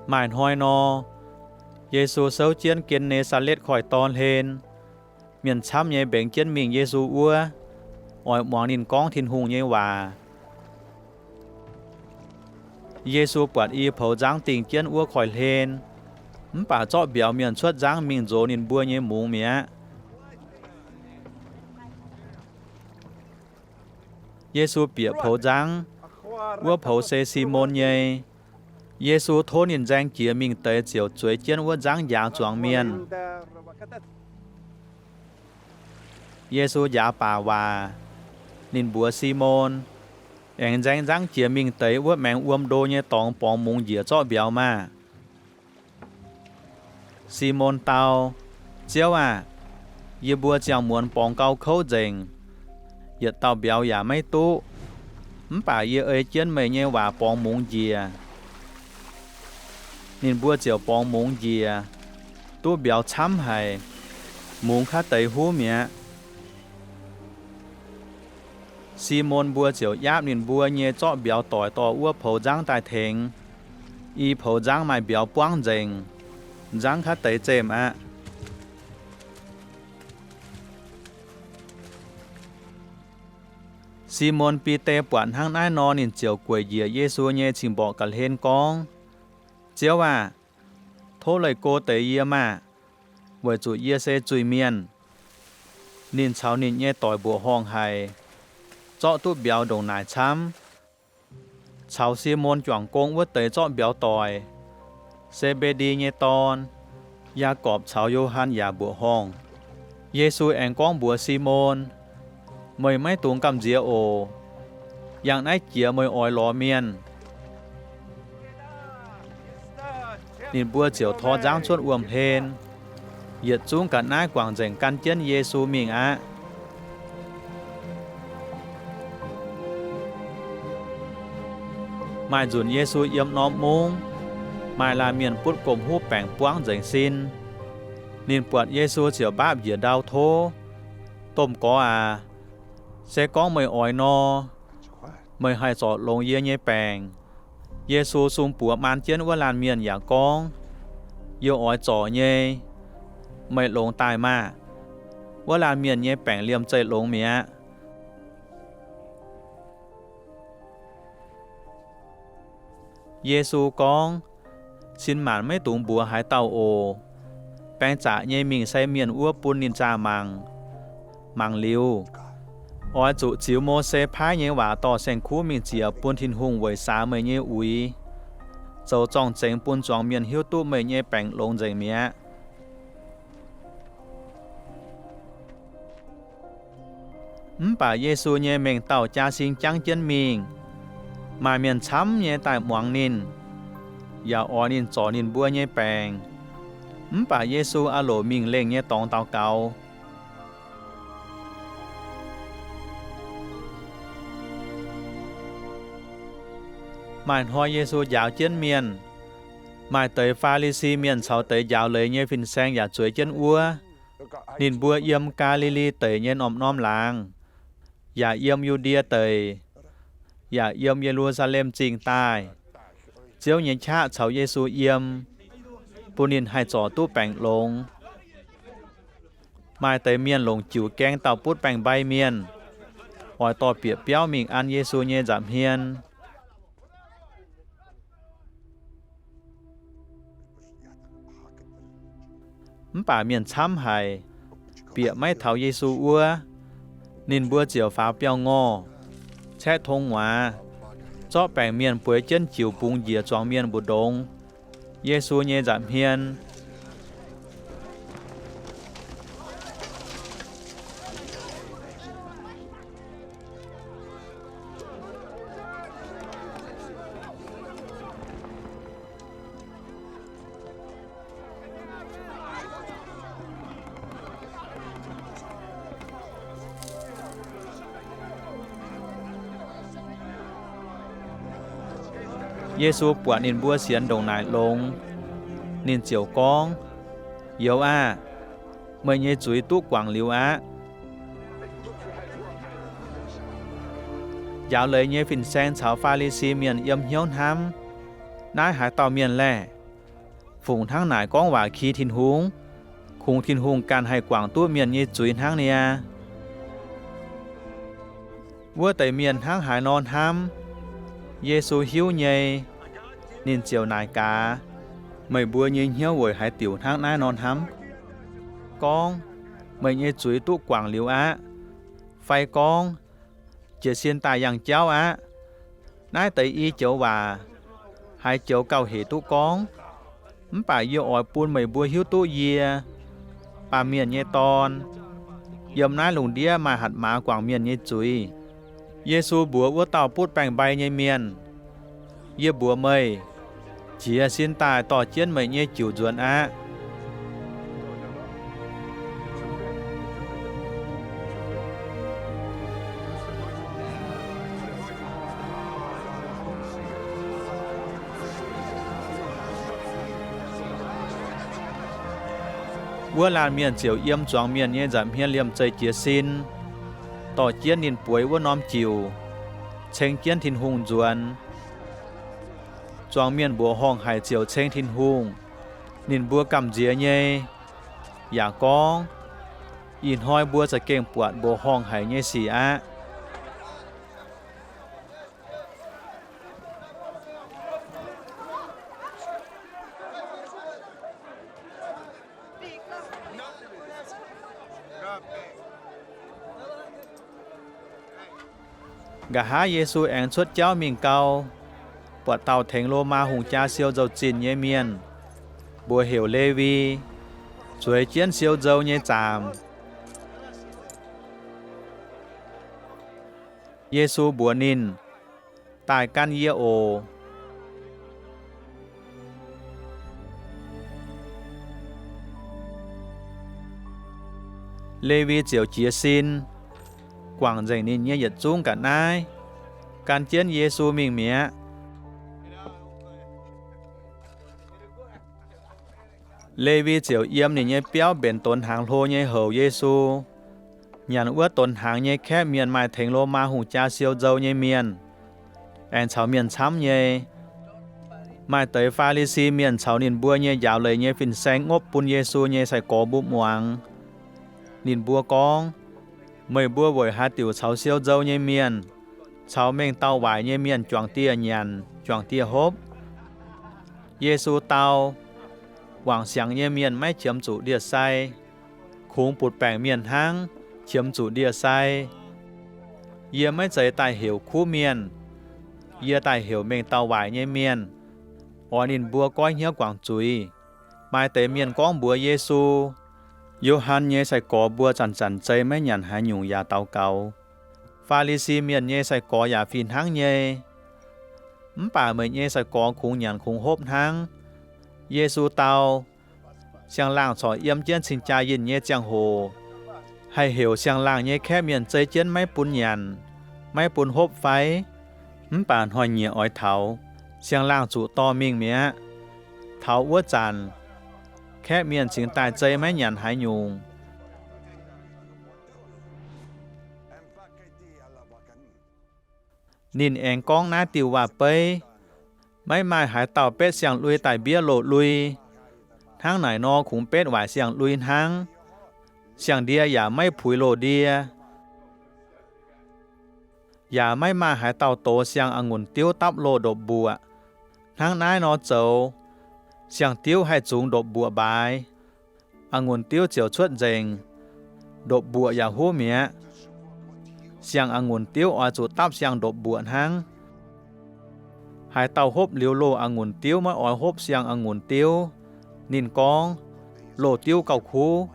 Maaih hnoi nor, Yesu souv jienv Gen^ne^saa^letv Koiv-Dorn hlen. Mienh camv nyei mbengx jienv mingh Yesu wuov, oix muangx ninh gorngv Tin-Hungh nyei waac. Yesu buatc i poux nzangv dingh jienv wuov koiv-hlen, mv baac zorqv mbiauz mienh cuotv nzangv mingh nzox ninh mbuo nyei mungz mi'aqv. Yesu bieqc poux nzangv. Wuov poux se Simon nyei. Yesu tov ninh nzaeng jiex mingh deix ziouc zueiz jienv wuov nzangv njaaux zuangx mienh. Yesu njaaux baac waac. Ninh mbuox Simon, Aengx nzaeng nzangv jiex mingh deix wuov maengx wuom ndo nyei dorngx borngz mungz njiec zorqv mbiauz maah! Simon dau, Ziouv aah! Yie mbuo ziangh muonz borngz gau kouv nzengc, yietc dauh mbiauz yaac maiv duqv. Mv baac yie ei jienv meih nyei waac borngz mungz njiec. Ninh mbuo ziouc borngz mungz njiec, duqv mbiauz camv haic, mungz kaav deix huv mi'aqv. Simon mbuo ziouc yaapv ninh mbuo nyei zorqv mbiauz doic dorh wuov poux nzangv daaih tengx. I poux nzangv maaih mbiauz buangv nzengc, nzangv kaav deix zemh aqv. Simon Bide buatc hnangv naaiv nor, ninh ziouc gueic njiec Yesu nyei cing-mborqc ga'hlen gorngv, Ziouv aah! Tov leih go deix yie maah! Weic zuqc yie se zuiz-mienh. Ninh caux ninh nyei doic mbuoqc horngh haic, zorqv duqv mbiauz ndongc naaic camv. Caux Simon juangc gong wuov deix zorqv mbiauz doic, Se^mbe^ndi nyei dorn, Yaagorpc caux Yo^han yaac mbuoqc horngh. Yesu aengx gorngv mbuox Simon, Meih maiv dungx gamh nziex oc. Yangh naaiv jiex meih oix lorz mienh. Ninh mbuo ziouc tor nzangv cuotv wuom-hlen, yietc zungv ga'naaiv guangc nzengc gan jienv Yesu mingh aqv. Maaih nzunc Yesu yiem norm mungv, maaih laanh mienh butv gomh huv baengc buangv nzengc sin. Ninh buatc Yesu ziouc mbaapv njiec ndau tov, Domh Gorx aac, se gorngv meih oix nor, meih haih zorc longx yie nyei baengc. Yesu sung buoz maan jienv wuov laanh mienh yaac gorngv, Yie oix zorc nyei. Meih longx daaih maah! Wuov laanh mienh nyei baengc liemh zeih longx mi'aqv. Yesu gorngv, Cin maanc maiv dungx mbuox haaix dauh oc. Baeng zaqc nyei mingh sai mienh wuov bun ninh zaah mangc. Mangc liuz, oix zuqc ziux Mose paaiv nyei waac dorh saeng-kuv mingh ziec bun Tin-Hungh weic saax meih nyei uix, zoux zorng-zengx bun zuangx mienh hiuv duqv meih nyei baengc longx nzengc mi'aqv. Mv baac Yesu nyei mengh dauh jaa sing jangv jienv mingh. Maaih mienh camv nyei daaih muangx ninh, yaac oix ninh zorc ninh mbuo nyei baengc. Mv baac Yesu aah loc mingh lengh nyei dorngx daux gaux. Maaih hnoi Yesu njaaux jienv mienh. Maaih deix Faa^li^si Mienh caux deix njaaux leiz nyei fin-saeng yaac zueiz jienv wuov. Ninh mbuo yiem Gaa^li^li Deic nyei norm-norm laangz, yaac yiem Yu^ndie Deic, yaac yiem Ye^lu^saa^lem Zingh daaih. Ziouv nyei qaqv caux Yesu yiem, bun ninh haih zorc duqv baengc longx. Maaih deix mienh longc jiuc gaeng dauh butv baeng-mbai mienh, oix dorh bieqc biauv mingh an Yesu nyei nza'hmien. Mv baac mienh camv haic, bieqc maiv taux Yesu wuov. Ninh mbuo ziouc faaux biauv-ngorh, caeqv tong-muaaz, zorqv baengc mienh bueix jienv jiuc bungx njiec zuangx mienh mbu'ndongx Yesu nyei nza'hmien. Yesu buatc ninh mbuo sienx ndongc naaic longx, ninh ziouc gorngv, Youz aah! Meih nyei zuiz duqv guangc liuz aqv. Njaaux leiz nyei fin-saeng caux Faa^li^si Mienh yiem hnyouv hnamv, Naaiv haaix dauh mienh laeh? fungc hnangv naaic gorngv waac ki Tin-Hungh, kungx Tin-Hungh ganh haih guangc duqv mienh nyei zuiz hnangv niaa. Wuov deix mienh hnangv haaix nor hnamv, Yesu hiuv nyei. Ninh ziouc naaic gaax, Meih mbuo nyei hnyouv weic haaix diuc hnangv naaiv nor hnamv? Gorngv, Meih nyei zuiz duqv guangc liuz aqv. Fai gorngv, Jiez sin daaih yangh jauv aqv. Naaiv deix i joux waac haaix joux gauh hec duqv gorngv? Mv baac yie oix bun meih mbuo hiuv duqv yie, Baamh Mienh nyei Dorn, yiem naaiv lungh ndiev maaih hatc maaz guangc mienh nyei zuiz. Yesu mbuox wuov dauh butv baengc-mbai nyei mienh, Yie mbuox meih, jiez sin daaih dorh jienv meih nyei jiuc nzuonx aqv. Wuov laanh mienh ziouc yiem zuangx mienh nyei nza'hmien liemh zeih jiez sin, dorh jienv ninh bueix wuov norm jiuc, ceng jienv Tin-Hungh nzuonx. Zuangx mienh mbuoqc horngh haic ziouc ceng Tin-Hungh. Ninh mbuo gamh nziex nyei yaac gorngv, Ih hnoi mbuo za'gengh buatc mbuoqc horngh haic nyei sic aqv. Nqa'haav Yesu aengx cuotv jauv mingh gau, buatc dauh tengx Lomaa hungh jaa siou nzou-zinh nyei mienh, mbuox heuc Lewi, zueiz jienv siou nzou nyei zaamc. Yesu mbuox ninh, Daaih gan yie oc. Lewi ziouc jiez sin, guangc nzengc ninh nyei yietc zungv ga'naaiv, gan jienv Yesu mingh mi'aqv. Lewi ziouc yiem ninh nyei biauv mbenc donx hnaangx hlo nyei houc Yesu, nyanc wuov donx hnaangx nyei kaeqv mienh maaih tengx Lomaa hungh jaa siou nzou nyei mienh, aengx caux mienh camv nyei. Maaih deix Faa^li^si Mienh caux ninh mbuo nyei njaaux leiz nyei fin-saeng ngopv bun Yesu nyei sai-gorx mbuo muangx. Ninh mbuo gorngv, Meih mbuo weic haaix diuc caux siou nzou nyei mienh, caux mengh dauh waaic nyei mienh juangc dieh nyanc, juangc dieh hopv? Yesu dau, Wangc siangx nyei mienh maiv qiemx zuqc ndie-sai, kungx butc-baengc mienh hnangv qiemx zuqc ndie-sai. Yie maiv zeiz daaih heuc kuv mienh. Yie daaih heuc mengh dauh waaic nyei mienh, oix ninh mbuo goiv hnyouv guangc zuiz. Maaih deix mienh gorngv mbuox Yesu, Yo^han nyei sai-gorx mbuo zanc-zanc zei maiv nyanc haaix nyungc yaac daux gaux. Faa^li^si Mienh nyei sai-gorx yaac fih hnangv nyei. Mv baac meih nyei sai-gorx kungx nyanc kungx hopv hnangv. Yesu dau, Siang-laangh corc yiem jienv cing-jaa yinh nyei ziangh hoc haih heuc siang-laangh nyei kaeqv mienh zei jienv maiv bun nyanc, maiv bun hopv fai? Mv baac hnoi-nyieqc oix taux, siang-laangh zuqc dorh mingh mi'aqv. Taux wuov zanc, kaeqv mienh cingx daaih zei maiv nyanc haaix nyungc. Ninh aengx gorngv naaiv diuh waac-beiv, Maiv maaih haaix dauh betv siang-lui daaih mbiev loz-lui. Hnangv naaic nor kungx betv waaic siang-lui hnangv. Siang-ndie yaac maiv puix loz-ndie. Yaac maiv maaih haaix dauh dox siang-a'ngunc diuv dapv loz-ndopv-mbuoqc. Hnangv naaiv nor zoux, siang-diuv haih zungx ndopv-mbuoqc mbaaix. A'ngunc diuv ziouc cuotv nzengc, ndopv-mbuoqc yaac huv mi'aqv. Siang-a'ngunc diuv oix zuqc dapv siang-ndopv-mbuoqc hnangv. Haaix dauh hopv liuz loz-a'ngunc diuv maiv oix hopv siang-a'ngunc diuv, ninh gorngv, Loz-diuv gauh kuv.